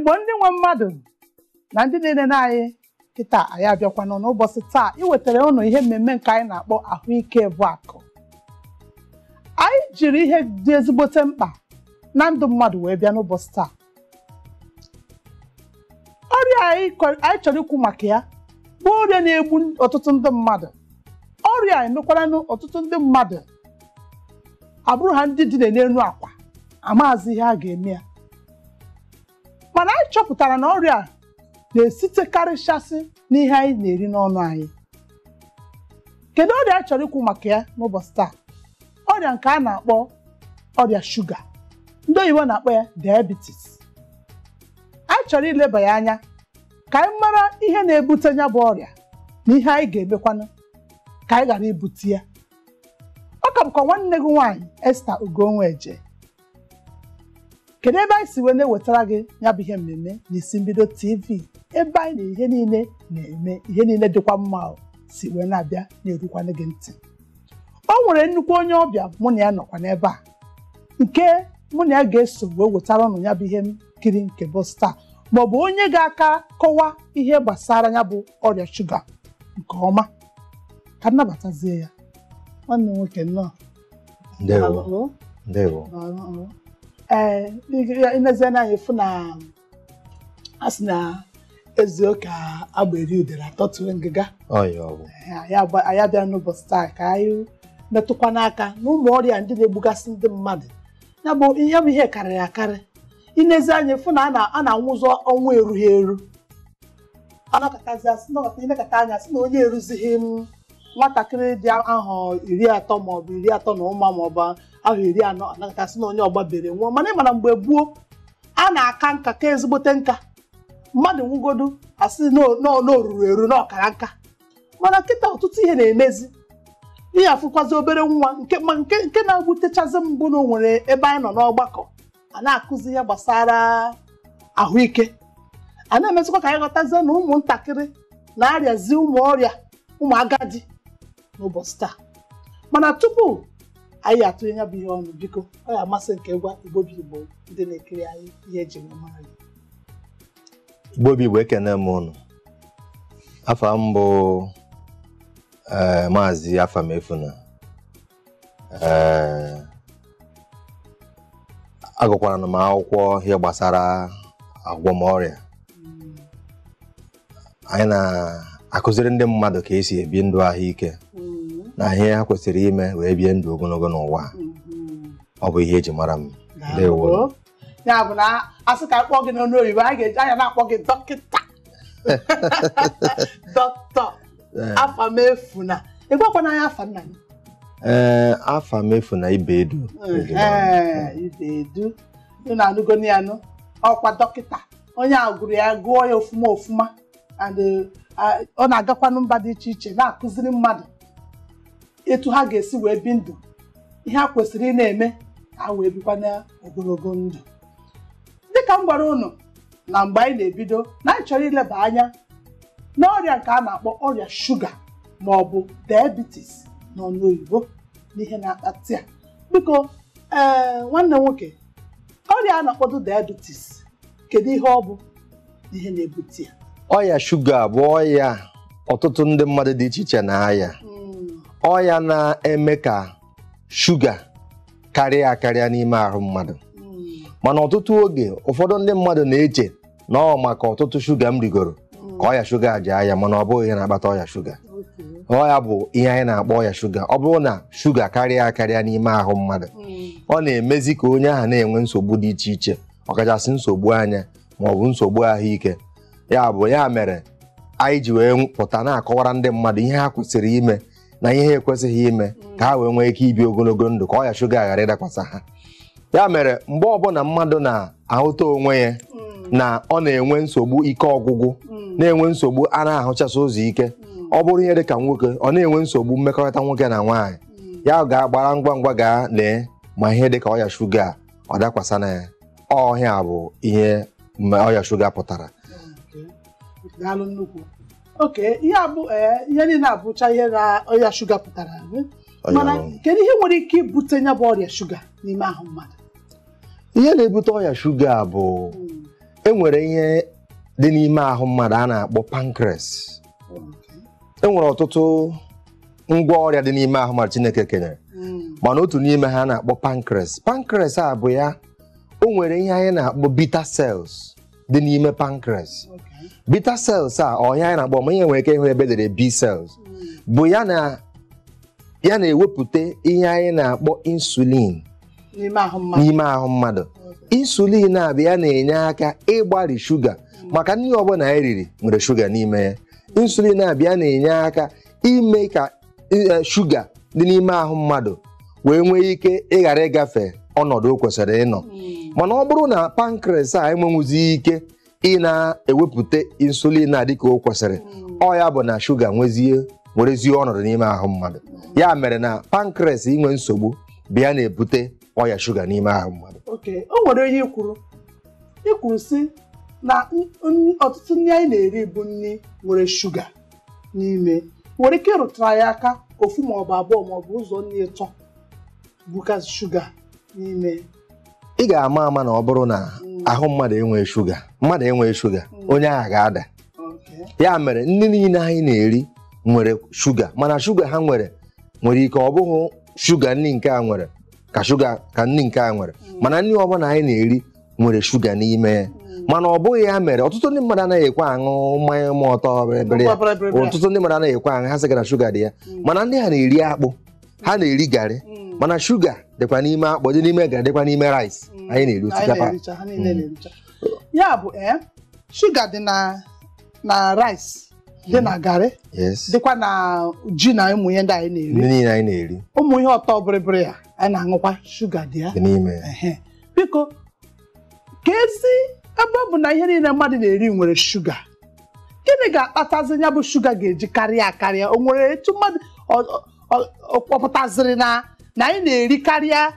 Igbo ndị nwe mmadụ na ndị na-enene anyị kịta, anyị abịakwanụ n'ụbọchị taa iwetara ụnụ ihe mmemme nke anyị na-akpọ Ahụike bụ Akụ. Anyị jiri ihe dị ezigbote mkpa na ndụ mmadụ wee bịa n'ụbọchị taa. Ọrịa anyị chọrọ ikwu maka ya bụ ọrịa na-egbu ọtụtụ ndị mmadụ. Ọrịa emekwaranụ ọtụtụ ndị mmadụ abụrụ ha ndị dị n'elu akwa, amaghịzị ihe a ga-eme ya. Mana anyị chọpụtara na ọrịa na-esitekarịchasị n'ihe anyị na-eri n'ọnụ anyị. Kedu ọrịa anyị chọrọ ikwu maka ya n'ụbọchị taa? Ọrịa nke a na-akpọ ọrịa shuga, ndị oyibo na-akpọ ya diabetes. Anyị chọrọ ileba ya anya ka anyị mara ihe na-ebute ya bụ ọrịa na ihe anyị ga-emekwanụ ka anyị ghara ibute ya. Ọ ka bụkwa nwanne gị nwaanyị Esther Ugonweje. Kedu ebe anyị si wee na-ewetara gị ya bụ ihe mmemme? N'Isi Mbido TV, ebe anyị na ihe niile na-eme, ihe niile dịkwa mma si wee na-abịa na-erukwana gị ntị. O nwere nnukwu onye ọbịa mụ na ya nọkwa n'ebe a, nke mụ na ya ga-eso wee wetara ụnụ ya bụ ihe nkiri nke bụ taa, ma ọ bụ onye ga-aka kọwa ihe gbasara ya bụ ọrịa shuga nke ọma. Ka nnabatazie ya. Nwanne m nwoke, nnọọ. Ndewo. Ndewo. Ee, inezie n'anya ịfụ na a sị na ezuoka agba eri udere atọtụrụ ngịga. Ọya ọ bụ. Anyị abịa n'ụbọchị taa ka anyị metụkwa n'aka na ụmụ ọrịa ndị na-egbugasị ndị mmadụ. Ya bụ ihe bụ ihe karịrị akarị. Inezi anya ịfụ na a na-anwụzọ ọnwụ erughị eru. Anakọtazi asị inekọta anya sị na onye eruzighị m nwatakịrị dị ahọ 30 maọbụ 30 na ụma maọbụ ahọ 40, anakọtasị na onye ọgbabere nwụọ. Mana ị mara mgbe gboo a na-aka nka ka ezigbote nka, mmadụ nwụgodu asị na oruru eru na ọkara nka. Mana nkịta ọtụtụ ihe na-emezi ihe afụkwazi obere nwa nke na-agbutechazi mbụ na o nwere ebe anyị nọ n'ọgbakọ a na-akụzi ihe gbasara ahụike, a na-emezikwa ka anyị ghọtazie na ụmụntakịrị na-arịazi ụmụ ọrịa ụmụ agadi n'ụbọchị taa. Mana tupu anyị atụnye ya bụ ihe ọnụ, biko ọ ga-amasị nke gwa Igbo bụ Igbo ndị na-ekiri anyị ihe eji mara gị. Igbo bụ Igbo, ekene m ụnụ. Afa m bụ Maazị Afamefuna. Agụkwara m akwụkwọ ihe gbasara agwọmọrịa. Anyị na-akụziri ndị mmadụ ka esi ebi ndụ ahụike na ihe ha kwesịrị ime wee bie ndụ ogologo n'ụwa. Ọ bụ ihe eji mara m. Ndewo. Ya bụ na asị ka akpọ gị n'ọnụ oyibo, anyị ga-eji anya na-akpọ gị dọkịta. Dọkịta Afamefuna. Ị gwakwana anyị afa nna gị? Ee, Afamefuna Ibedu. Ibedu. Ị na-anụgoni ya nụ, ọkwa dọkịta. Onye a gụrụ ya gụọ ya ofuma ofuma, and ọ na-agakwanụ mba dị iche iche na-akụziri mmadụ etu ha ga-esi wee bi ndụ, ihe ha kwesịrị ị na-eme ka ha wee bikwa n'ogologo ndụ. Dịka m gwara ụnụ na mgbe anyị na-ebido, na anyị chọrọ ileba anya n'ọrịa nke a na-akpọ ọrịa shuga ma ọ bụ diabetes n'ọnụ oyibo na ihe na-akpata ya. Biko ee, nwanne nwoke, ọrịa a na-akpọdo diabetes, kedu ihe ọ bụ na ihe na-ebute ya? Ọrịa shuga bụ ọrịa ọtụtụ ndị mmadụ dị iche iche na-aya. Ọrịa na-eme ka shuga karịa akarịa n'ime ahụ mmadụ. Mana ọtụtụ oge ụfọdụ ndị mmadụ na-eche na ọ maka ọtụtụ shuga m rigoro ka ọrịa shuga ji aya, mana ọ bụghị ihe na-akpata ọrịa shuga. Ọya bụ ihe anyị na-akpọ ọrịa shuga. Ọ bụrụ na shuga karịa akarịa n'ime ahụ mmadụ, ọ na-emezi ka onye ahụ na-enwe nsogbu dị iche iche, ọkachasị nsogbu anya ma ọ bụ nsogbu ahụike. Ya bụ ya mere anyị ji wee pụta na-akọwara ndị mmadụ ihe ha kwesịrị ime na ihe ha ekwesịghị ime ka ha wee nwee ike ibi ogologo ndụ, ka ọrịa shuga ghara ịdakwasa ha. Ya mere mgbe ọbụla mmadụ na-ahụta onwe ya na ọ na-enwe nsogbu ike ọgwụgwụ, na-enwe nsogbu a na-ahụchasị ụzọ ike, ọ bụrụ ihe dịka nwoke ọ na-enwe nsogbu mmekọrịta nwoke na nwaanyị, ya ga-agbara ngwa ngwa gaa lee ma ihe dịka ọrịa shuga ọ dakwasa na ya. Ọhịa bụ ihe ọrịa shuga pụtara. Daalụ nnukwu. Oke, ihe abụ ihe niile abụcha ihe na ọrịa shuga pụtara. Mana kedu ihe nwere ike ibute ya bụ ọrịa shuga n'ime ahụ mmadụ? Ihe na-ebute ọrịa shuga bụ E nwere ihe dị n'ime ahụ mmadụ a na-akpọ pancreas. E nwere ọtụtụ ngwa ọrịa dị n'ime ahụ mmadụ Chineke kenyere, mana otu n'ime ha na-akpọ pancreas. Pancreas a bụ ya, o nwere ihe anyị na-akpọ beta cells dị n'ime pancreas. Beta cells a, ọ ihe anyị na-akpọ, ma ihe nwere ike ịhụ ebe dere B cells, bụ ya na ya na-ewepụta ihe anyị na-akpọ insulin n'ime ahụ mmadụ. N'ime ahụ mmadụ. Insulin a bụ ya na-enye aka ịgbari shuga, maka nri ọbụla anyị riri nwere shuga n'ime ya. Insulin a bịa na-enye aka ime ka shuga dị n'ime ahụ mmadụ wee nwee ike ịghara ịgafe ọnọdụ o kwesịrị ịnọ. Mana ọ bụrụ na pancreas a enwenwuzi ike ị na-ewepụta insulin a dịka o kwesịrị, ọ ya bụ na shuga nwezie werezie ọnọdụ n'ime ahụ mmadụ. Ya mere na pancreas inwe nsogbu bịa na-ebute ọya shuga n'ime ahụ mmadụ. Okay, o nwere ihe ikwuru si na ọtụtụ nri anyị na-eri bụ nri nwere shuga n'ime. Nwere ike ịrụtara ya aka ofu maọbụ abụọ maọbụ ụzọ nri ịtọ bukasị shuga n'ime? Ị ga-ama ama na ọ bụrụ na ahụ mmadụ enweghị shuga, mmadụ enweghị shuga, onye ahụ ga-ada. Ya mere nri niile anyị na-eri nwere shuga, mana shuga ha nwere nwere ike ọ bụghị shuga nri nke a nwere ka shuga ka nri nke a nwere, mana nri ọbụla anyị na-eri nwere shuga n'ime ya. Mana ọ bụghị ya mere ọtụtụ ndị mmadụ anaghị ekwe aṅụ mmanya ma ọtọ bịrịbịrị ya. Ọtụtụ ndị mmadụ anaghị ekwe aṅụ, ha sị na shuga dị ya. Mana ndị ha na-eri akpụ, ha na-eri garị, mana shuga dịkwa n'ime akpụ, dị n'ime garị, dịkwa n'ime rice anyị na-eri osikapa. Ya bụ shuga dị na rice, dị na garị, dịkwa na ji na ụmụ ihe ndị anyị na-eri. Ndị niile anyị na-eri, ụmụ ihe ọtọ bịrịbịrị ya anyị na-aṅụkwa, shuga dị ya n'ime ya. Biko, ka ezi ebe ọ bụ na ihe niile mmadụ na-eri nwere shuga, gịnị ga-akpatazi ya bụ shuga ga-eji karịa akarịa? O nwere etu mmadụ ọ pụtaziri na anyị na-eri karịa,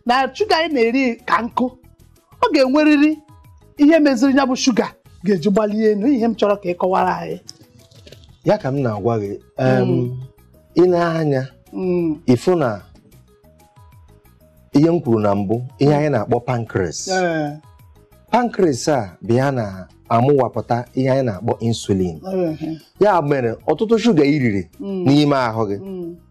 na shuga anyị na-eri ka nkụ? Ọ ga-enwerịrị ihe meziri ya bụ shuga ga-eji gbalie elu. Ihe m chọrọ ka ị kọwara anyị. Ya ka m na-agwa gị, ị na-anya ịfụ na ihe m kwuru na mbụ, ihe anyị na-akpọ pancreas. Pancreas a bịa na-amụwapụta ihe anyị na-akpọ insulin. Ya mere ọtụtụ shuga i riri n'ime ahụ gị,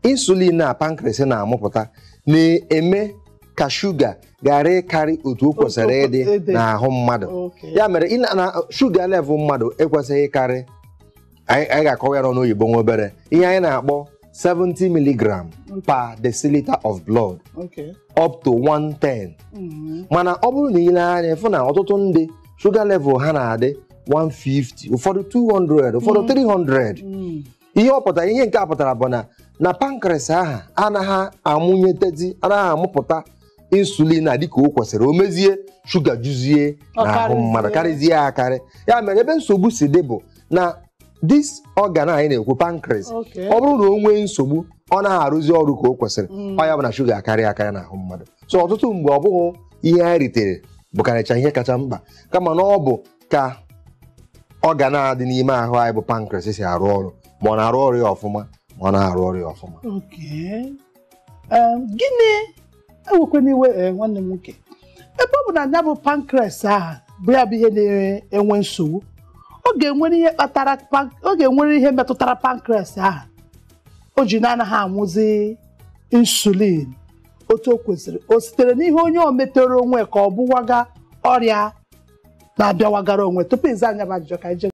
insulin na pancreas na-amụpụta na-eme ka shuga ghara ịkarị otu o kwesịrị ịdị n'ahụ mmadụ. Ya mere na shuga level mmadụ ekwesịghị ịkarị, anyị ga-akọwa ya n'oyibo nwa obere, ihe anyị na-akpọ 70 milligram per deciliter of blood up to 110. Mana ọ bụrụ na ile anya fụ na ọtụtụ ndị sugar level ha na-adị 150, ụfọdụ 200, ụfọdụ 300. Ihe ọ pụtara, ihe nke a pụtara bụ na pancreas aha anaghị amụnyetezi, anaghị amụpụta insulin na dịka o kwesịrị, o mezie shuga juzie n'ahụ mmadụ, karịzie akarị. Ya mere ebe nsogbu si dị bụ na this organ anyị na-ekwu, pancreas, ọ bụrụ na o nwee nsogbu, ọ naghị arụzi ọrụ ka o kwesịrị, ọ ya bụ na shuga akarị akarị n'ahụ mmadụ. So ọtụtụ mgbe ọ bụghị ihe anyị ritere bụkarịcha ihe kacha mkpa, kama na ọ bụ ka organ a dị n'ime ahụ anyị bụ pancreas si arụ ọrụ, ma ọ na-arụ ọrụ ya ọfụma ma ọ na-arụ ọrụ ya ọfụma. Gịnị ewekwana iwe, nwanne m nwoke, ebe ọ bụ na ya bụ pancreas ahụ bụ ya bụ ihe na-enwe nsogbu, ọ ga-enwere ihe kpatara, ọ ga-enwere ihe metụtara pancreas ahụ o ji na-anaghị amụzi insulin otu o kwesịrị? O sitere n'ihe onye o metere onwe, ka ọ bụwaga ọrịa na-abịawagara onwe? Tupu ịza anya bụ ajụjụ, ka anyị jee